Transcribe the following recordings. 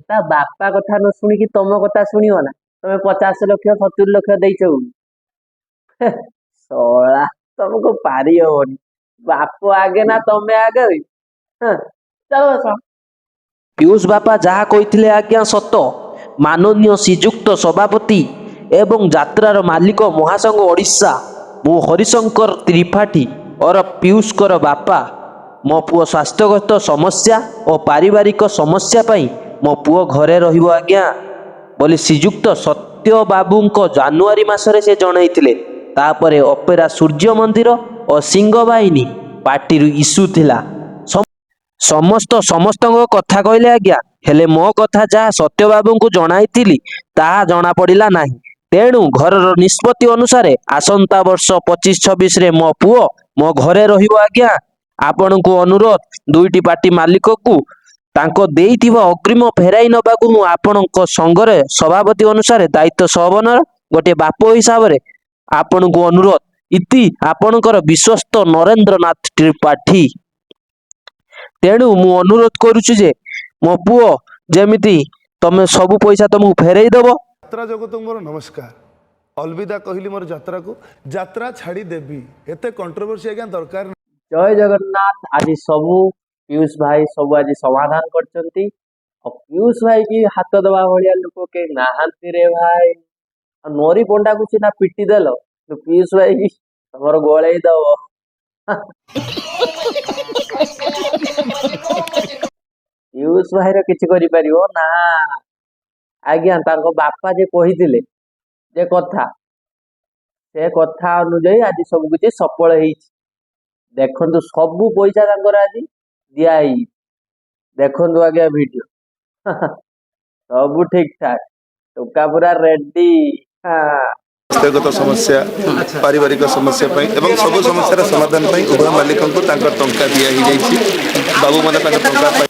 ତା ବାପା କଥା ନ ଶୁଣିକି ତମ କଥା ଶୁଣିବ ନା? ତମେ 50 ଲକ୍ଷ 70 ଲକ୍ଷ ଦେଇଛ ବୋଲି। ଶଳା, ତମକୁ ପାରି ହବନି। ବାପ ଆଗେ ନା ତମେ ଆଗେ? ହଁ, ଚାଲ ବସ। ପିୟୁଷ ବାପା ଯାହା କହିଥିଲେ ଆଜ୍ଞା ସତ। ମାନନୀୟ ଶ୍ରୀଯୁକ୍ତ ସଭାପତି ଏବଂ ଯାତ୍ରାର ମାଲିକ ମହାସଂଘ ଓଡ଼ିଶା, ମୁଁ ହରିଶଙ୍କର ତ୍ରିପାଠୀ ଓରଫ ପିୟୁଷଙ୍କର ବାପା। ମୋ ପୁଅ ସ୍ୱାସ୍ଥ୍ୟଗତ ସମସ୍ୟା ଓ ପାରିବାରିକ ସମସ୍ୟା ପାଇଁ ମୋ ପୁଅ ଘରେ ରହିବ ଆଜ୍ଞା ବୋଲି ଶ୍ରୀଯୁକ୍ତ ସତ୍ୟବାବୁଙ୍କ ଜାନୁଆରୀ ମାସରେ ସେ ଜଣାଇଥିଲେ। ତାପରେ ଅପେରା ସୂର୍ଯ୍ୟ ମନ୍ଦିର ଓ ସିଂହବାହିନୀ ପାର୍ଟିରୁ ଇସ୍ୟୁ ଥିଲା। ସମସ୍ତ ସମସ୍ତଙ୍କ କଥା କହିଲେ ଆଜ୍ଞା, ହେଲେ ମୋ କଥା ଯାହା ସତ୍ୟବାବୁଙ୍କୁ ଜଣାଇଥିଲି, ତାହା ଜଣାପଡ଼ିଲା ନାହିଁ। ତେଣୁ ଘରର ନିଷ୍ପତ୍ତି ଅନୁସାରେ ଆସନ୍ତା ବର୍ଷ 25-26ରେ ମୋ ପୁଅ ମୋ ଘରେ ରହିବ ଆଜ୍ଞା। ଆପଣଙ୍କୁ ଅନୁରୋଧ, ଦୁଇଟି ପାର୍ଟି ମାଲିକକୁ ତାଙ୍କ ଦେଇଥିବା ଅଗ୍ରିମ ଫେରାଇ ନେବାକୁ ମୁଁ ଆପଣଙ୍କ ସଂଘରେ ସଭାପତି ଅନୁସାରେ ଦାୟିତ୍ୱ ସହବନର ଗୋଟିଏ ବାପ ହିସାବରେ ଆପଣଙ୍କୁ ଅନୁରୋଧ। ଇତି ଆପଣଙ୍କର ବିଶ୍ୱସ୍ତ ନରେନ୍ଦ୍ରନାଥ ତ୍ରିପାଠୀ। ତେଣୁ ମୁଁ ଅନୁରୋଧ କରୁଛି ଯେ ମୋ ପୁଅ ଯେମିତି ତମେ ସବୁ ପଇସା ତମକୁ ଫେରେଇ ଦବ। ଯାତ୍ରା ଜଗତକୁ ମୋର ନମସ୍କାର। ଅଲବିଦା କହିଲି ମୋର ଯାତ୍ରାକୁ, ଯାତ୍ରା ଛାଡ଼ିଦେବି। ଏତେ କଣ୍ଟ୍ରୋଭର୍ସି ଆଜ୍ଞା ଦରକାର ଜୟ ଜଗନ୍ନାଥ। ଆଜି ସବୁ ପିୟୁଷ ଭାଇ ସବୁ ଆଜି ସମାଧାନ କରିଛନ୍ତି ଆଉ ପିୟୁଷ ଭାଇ କି ହାତ ଦବା ଭଳିଆ ଲୋକ କେହି ନାହାନ୍ତି ରେ ଭାଇ। ଆଉ ନରି ପଣ୍ଡାକୁ ସିନା ପିଟି ଦେଲ, କିନ୍ତୁ ପିୟୁଷ ଭାଇ କି ତମର ଗଳେଇ ଦବ। ପିୟୁଷ ଭାଇର କିଛି କରିପାରିବ ନା ଆଜ୍ଞା? ତାଙ୍କ ବାପା ଯେ କହିଥିଲେ ଯେ କଥା, ସେ କଥା ଅନୁଯାୟୀ ଆଜି ସବୁ କିଛି ସଫଳ ହେଇଛି। ଦେଖନ୍ତୁ, ସବୁ ପଇସା ତାଙ୍କର ଆଜି ଦିଆ ହେଇଛି। ଦେଖନ୍ତୁ ଆଜ୍ଞା ଭିଡିଓ, ସବୁ ଠିକ ଠାକ, ଟୋକା ପୁରା ରେଡି। ସ୍ୱାସ୍ଥ୍ୟଗତ ସମସ୍ୟା, ପାରିବାରିକ ସମସ୍ୟା ପାଇଁ ଏବଂ ସବୁ ସମସ୍ୟାର ସମାଧାନ ପାଇଁ ଉଭୟ ମାଲିକଙ୍କୁ ତାଙ୍କ ଟଙ୍କା ଦିଆ ହେଇଯାଇଛି। ବାବୁମାନେ ତାଙ୍କ ଟଙ୍କା ପାଇଁ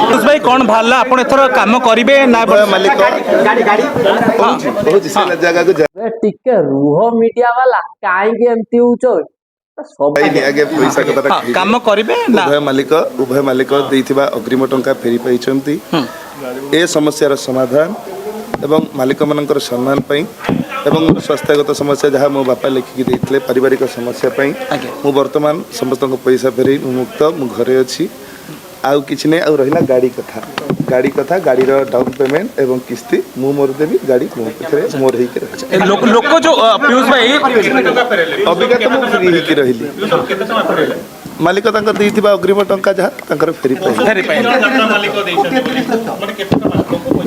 ପିୟୁଷ ଭାଇ, କ'ଣ ବାହାରିଲା? ଆପଣ ଏଥର କାମ କରିବେ ନା? ଉଭୟ ମାଲିକ, କହୁଛି, କହୁଛି, ସେ ଜାଗାକୁ ଏ ଟିକେ ରୁହ ମିଡିଆ ବାଲା, କାହିଁକି ଏମିତି ହଉଛ ସବୁ? ଯାଇନି ଆଗେ, ପଇସା କଥାଟା କହିବି। କାମ କରିବେ ନା? ଉଭୟ ମାଲିକ ଦେଇଥିବା ଅଗ୍ରିମ ଟଙ୍କା ଫେରି ପାଇଛନ୍ତି। ଏ ସମସ୍ୟାର ସମାଧାନ ଏବଂ ମାଲିକମାନଙ୍କର ସମ୍ମାନ ପାଇଁ ଏବଂ ମୋର ସ୍ୱାସ୍ଥ୍ୟଗତ ସମସ୍ୟା ଯାହା ମୋ ବାପା ଲେଖିକି ଦେଇଥିଲେ, ପାରିବାରିକ ସମସ୍ୟା ପାଇଁ ମୁଁ ବର୍ତ୍ତମାନ ସମସ୍ତଙ୍କ ପଇସା ଫେରେଇ ମୁଁ ମୁକ୍ତ, ମୁଁ ଘରେ ଅଛି, ଆଉ କିଛି ନାହିଁ। ଆଉ ରହିଲା ଗାଡ଼ି କଥା, ଗାଡ଼ିର ଡାଉନ୍ ପେମେଣ୍ଟ ଏବଂ କିସ୍ତି ମୁଁ ମୋର ଦେବି। ଗାଡ଼ି ମୋ ପାଖରେ ମୋର ହେଇକି ରହିଛି। ଏ ଲୋକ ଯୋଉ ପିୟୁଷ ଭାଇ ଅବିକା ତ ମୁଁ ଫ୍ରି ହେଇକି ରହିଲି। ମାଲିକ ତାଙ୍କର ଦେଇଥିବା ଅଗ୍ରିମ ଟଙ୍କା ଯାହା ତାଙ୍କର ଫେରି ପାଇଲେ। ଫେରି ପାଇଲେ।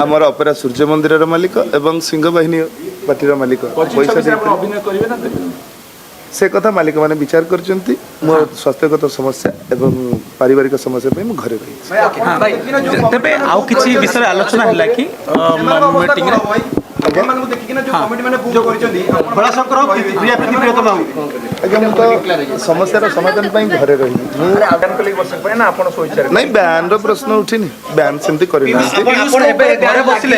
ଆମର ଅପେରା ସୂର୍ଯ୍ୟ ମନ୍ଦିରର ମାଲିକ ଏବଂ ସିଂହବାହିନୀ ପାର୍ଟିର ମାଲିକ ପଇସା ଦେଇଥିଲେ। ସେ କଥା ମାଲିକମାନେ ବିଚାର କରିଛନ୍ତି। ମୋର ସ୍ୱାସ୍ଥ୍ୟଗତ ସମସ୍ୟା ଏବଂ ପାରିବାରିକ ସମସ୍ୟା ପାଇଁ ମୁଁ ଘରେ ରହିଛି। ତେବେ ଆଉ କିଛି ବିଷୟରେ ଆଲୋଚନା ହେଲା କି ମିଟିଂରେ? ଆପଣମାନଙ୍କୁ ଦେଖିକିନା ଯୋଉ କମିଟି ମାନେ ବୁକ୍ କରିଛନ୍ତି, ଭୋଳାଶଙ୍କର ହଉ, ପ୍ରିୟା ପ୍ରୀତି ପ୍ରିୟତମା ହଉ। ଆଜ୍ଞା, ମୁଁ ତ ସମସ୍ୟାର ସମାଧାନ ପାଇଁ ଘରେ ରହିଲି ମୁଁ। ନାଇଁ, ବ୍ୟାନ୍ର ପ୍ରଶ୍ନ ଉଠିନି। ବ୍ୟାନ୍ ସେମିତି କରିନାହାନ୍ତି। ଆପଣ ଏବେ ଘରେ ବସିଲେ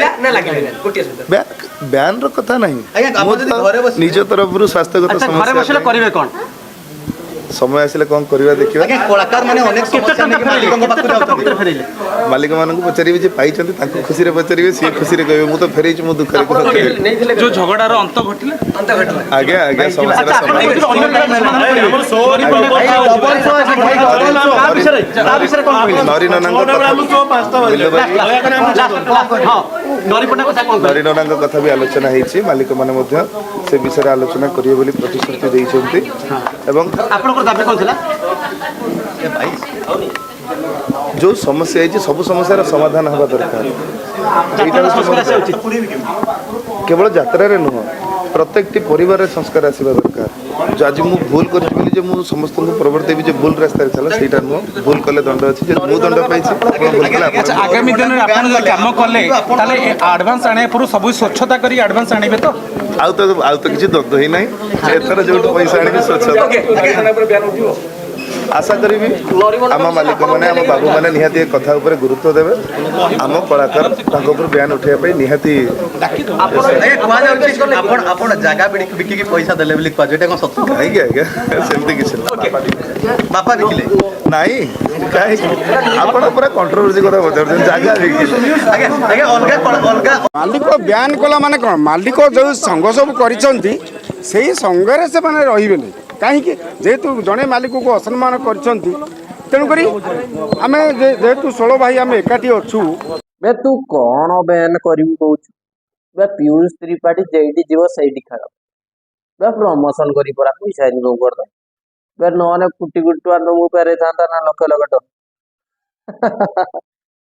ବ୍ୟାନ୍ର କଥା ନାହିଁ। ଆଜ୍ଞା, ଆପଣ ମୁଁ ଯଦି ତ ଘରେ ବସିଲେ- ନିଜ ତରଫରୁ ସ୍ୱାସ୍ଥ୍ୟଗତ ଆଚ୍ଛା, ଘରେ ସମସ୍ୟା ବସିଲେ ପାଇଁ କରିବେ କ'ଣ? ସମୟ ଆସିଲେ କ'ଣ କରିବା ଦେଖିବା। ଆଜ୍ଞା, କଳାକାର ମାନେ ଅନେକ କେତେ ସମସ୍ୟା ଟଙ୍କା ନେଇକି ଫେରେଇଲେ? ମାଲିକଙ୍କ କେତେ ପାଖକୁ ଟଙ୍କା ଯାଉଛନ୍ତି। ପ୍ରକୃତରେ ଫେରେଇଲେ? ମାଲିକମାନଙ୍କୁ ପଚାରିବେ, ଯେ ପାଇଛନ୍ତି ତାଙ୍କୁ ଖୁସିରେ ପଚାରିବେ, ସିଏ ଖୁସିରେ କହିବେ। ମୁଁ ତ ଫେରେଇଛି, ମୁଁ ଦୁଃଖରେ କ'ଣ କହିବି? ଯୋଉ ଝଗଡ଼ାର ଅନ୍ତ ଘଟିଲା? ଆଜ୍ଞା, ସମସ୍ୟାର ଆଚ୍ଛା, ଆପଣ ସମାଧାନ କହୁଥିଲେ ଅନ୍ୟ ପିଲା ସମାଧାନ କରିବେ। ତା ବିଷୟରେ କ'ଣ କହିଲେ? ନରୀ ନନାଙ୍କ କଥା, ବିଲୁ ଭାଇ। ହଁ, ନରିପଣ୍ଡା କଥା କ'ଣ କହିଲେ? ନରୀ ନନାଙ୍କ କଥା ବି ଆଲୋଚନା ହେଇଛି। ମାଲିକମାନେ ମଧ୍ୟ ସେ ବିଷୟରେ ଆଲୋଚନା କରିବେ ବୋଲି ପ୍ରତିଶ୍ରୁତି ଦେଇଛନ୍ତି ଏବଂ ଆପଣଙ୍କର ଦାବି କ'ଣ ଥିଲା? ଯୋଉ ସମସ୍ୟା ହେଇଛି, ସବୁ ସମସ୍ୟାର ସମାଧାନ ହେବା ଦରକାର। ଏଇଟା ଯାତ୍ରାର ହେଉଛି ସଂସ୍କାର ଆସିବା ଉଚିତ। କେବଳ ଯାତ୍ରାରେ ନୁହଁ, ପ୍ରତ୍ୟେକଟି ପରିବାରରେ ସଂସ୍କାର ଆସିବା ଦରକାର। ଯୋଉ ଆଜି ମୁଁ ଭୁଲ କରିଛି ବୋଲି ଯେ ମୁଁ ସମସ୍ତଙ୍କୁ ପ୍ରବର୍ତ୍ତେଇବି ଯେ ଭୁଲ ରାସ୍ତାରେ ଚାଲ, ସେଇଟା ନୁହଁ। ଭୁଲ କଲେ ଦଣ୍ଡ ଅଛି। ଯେ ମୁଁ ଦଣ୍ଡ ପାଇଛି, ଆପଣ ଭୁଲ କଲେ ଆପଣ ଆଚ୍ଛା, ଆଗାମୀ ଦିନରେ ଆପଣ ଯଦି କାମ କଲେ, ତାହେଲେ ଆଡଭାନ୍ସ ଆଣିବା ପୂର୍ବରୁ ସବୁ ସ୍ୱଚ୍ଛତା କରି ଆଡଭାନ୍ସ ଆଣିବେ ତ? ଆଉ ତ କିଛି ଦ୍ୱନ୍ଦ୍ୱ ହିଁ ନାହିଁ। ଏଥର ଯୋଉଠୁ ପଇସା ଆଣିବି, ସ୍ୱଚ୍ଛତା। ଆଶା କରିବି ଆମ ମାଲିକମାନେ, ଆମ ବାବୁମାନେ ନିହାତି ଏ କଥା ଉପରେ ଗୁରୁତ୍ୱ ଦେବେ। ଆମ କଳାକାର ତାଙ୍କ ଉପରୁ ବ୍ୟାନ୍ ଉଠାଇବା ପାଇଁ ନିହାତି। ଆଜ୍ଞା, କୁହାଯାଉଛି ଆପଣ ଆପଣ ଜାଗା ବିକିକି ପଇସା ଦେଲେ ବୋଲି କୁହାଯାଉଛି, ଏଇଟା କଣ ସତ? କାହିଁକି ଆଜ୍ଞା, ସେମିତି କିଛି ନାହିଁ। ବାପା ବିକିଲେ? ନାଇଁ, କାହିଁକି ଆପଣ ପୁରା କଣ୍ଟ୍ରୋଭର୍ସି କଥା ପଚାରୁଛନ୍ତି, ଜାଗା ବିକିଲେ? ଆଜ୍ଞା ଆଜ୍ଞା, ଅଲଗା ଅଲଗା ମାଲିକ ବ୍ୟାନ୍ କଲା ମାନେ କ'ଣ? ମାଲିକ ଯେଉଁ ସଂଘ ସବୁ କରିଛନ୍ତି, ସେଇ ସଂଘରେ ସେମାନେ ରହିବେନି। କାହିଁକି? ଯେହେତୁ ଜଣେ ମାଲିକକୁ ଅସମ୍ମାନ କରିଛନ୍ତି। ତେଣୁକରି ଆମେ ଯେହେତୁ 16 ଭାଇ ଆମେ ଏକାଠି ଅଛୁ। ବେ, ତୁ କଣ ବ୍ୟାନ୍ କରିବୁ କହୁଛୁ ବେ? ପିୟୁଷ ତ୍ରିପାଠୀ ଯେଇଠି ଯିବ ସେଇଠି ଖେଳ ବେ। ପ୍ରମୋସନ କରି ପରା ପଇସା ଇନକମ୍ କରିଦେ ବେ, ନହେଲେ କୋଟି କୋଟି ଟଙ୍କା ତମକୁ ଫେରେଇଥାନ୍ତା ନା ଲକ୍ଷ ଲକ୍ଷ ଟଙ୍କା।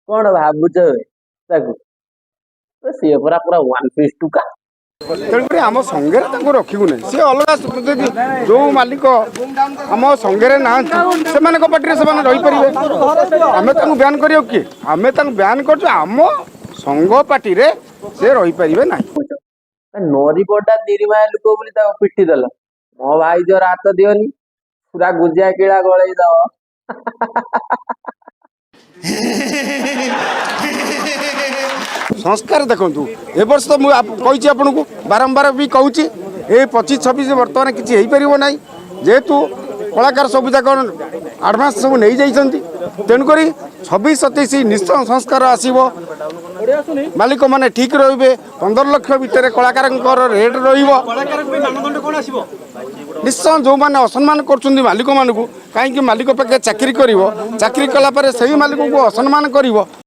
କଣ ଭାବୁଛ ବେ ତାକୁ ବେ? ସିଏ ପରା ପୁରା ୱାନ୍ ପିସ୍ ଟୁକା। ତେଣୁକରି ଆମ ସଂଘରେ ତାଙ୍କୁ ରଖିବୁ ନାହିଁ। ସିଏ ଅଲଗା ଯଦି ଯେଉଁ ମାଲିକ ଆମ ସଂଘରେ ନାହାନ୍ତି, ସେମାନଙ୍କ ପାର୍ଟିରେ ସେମାନେ ରହିପାରିବେ। ଆମେ ତାଙ୍କୁ ବ୍ୟାନ୍ କରିବାକୁ କିଏ? ଆମେ ତାଙ୍କୁ ବ୍ୟାନ୍ କରୁଛୁ, ଆମ ସଂଘ ପାର୍ଟିରେ ସେ ରହିପାରିବେ ନାହିଁ। ନରିପଟା ନିରିମାୟ ଲୋକ ବୋଲି ତାକୁ ପିଟି ଦେଲ। ମୋ ଭାଇ ଦେହରେ ହାତ ଦିଅନି, ପୁରା ଗୁଜିଆ କିଳା ଗଳେଇ ଦବ। ସଂସ୍କାର ଦେଖନ୍ତୁ, ଏ ବର୍ଷ ତ ମୁଁ କହିଛି ଆପଣଙ୍କୁ, ବାରମ୍ବାର ବି କହୁଛି, ଏ 25 26 ବର୍ତ୍ତମାନ କିଛି ହେଇପାରିବ ନାହିଁ। ଯେହେତୁ କଳାକାର ସବୁ ଯାକ ଆଡ଼ଭାନ୍ସ ସବୁ ନେଇଯାଇଛନ୍ତି। ତେଣୁକରି 26 27 ନିଶ୍ଚୟ ସଂସ୍କାର ଆସିବ, ମାଲିକମାନେ ଠିକ୍ ରହିବେ, 15 ଲକ୍ଷ ଭିତରେ କଳାକାରଙ୍କର ରେଟ୍ ରହିବ। କଳାକାରଙ୍କ ପାଇଁ ମାନଦଣ୍ଡ କଣ ଆସିବ? ନିଶ୍ଚୟ ଯେଉଁମାନେ ଅସମ୍ମାନ କରୁଛନ୍ତି ମାଲିକମାନଙ୍କୁ, କାହିଁକି ମାଲିକ ପାଖେ ଚାକିରି କରିବ, ଚାକିରି କଲା ପରେ ସେଇ ମାଲିକକୁ ଅସମ୍ମାନ କରିବ।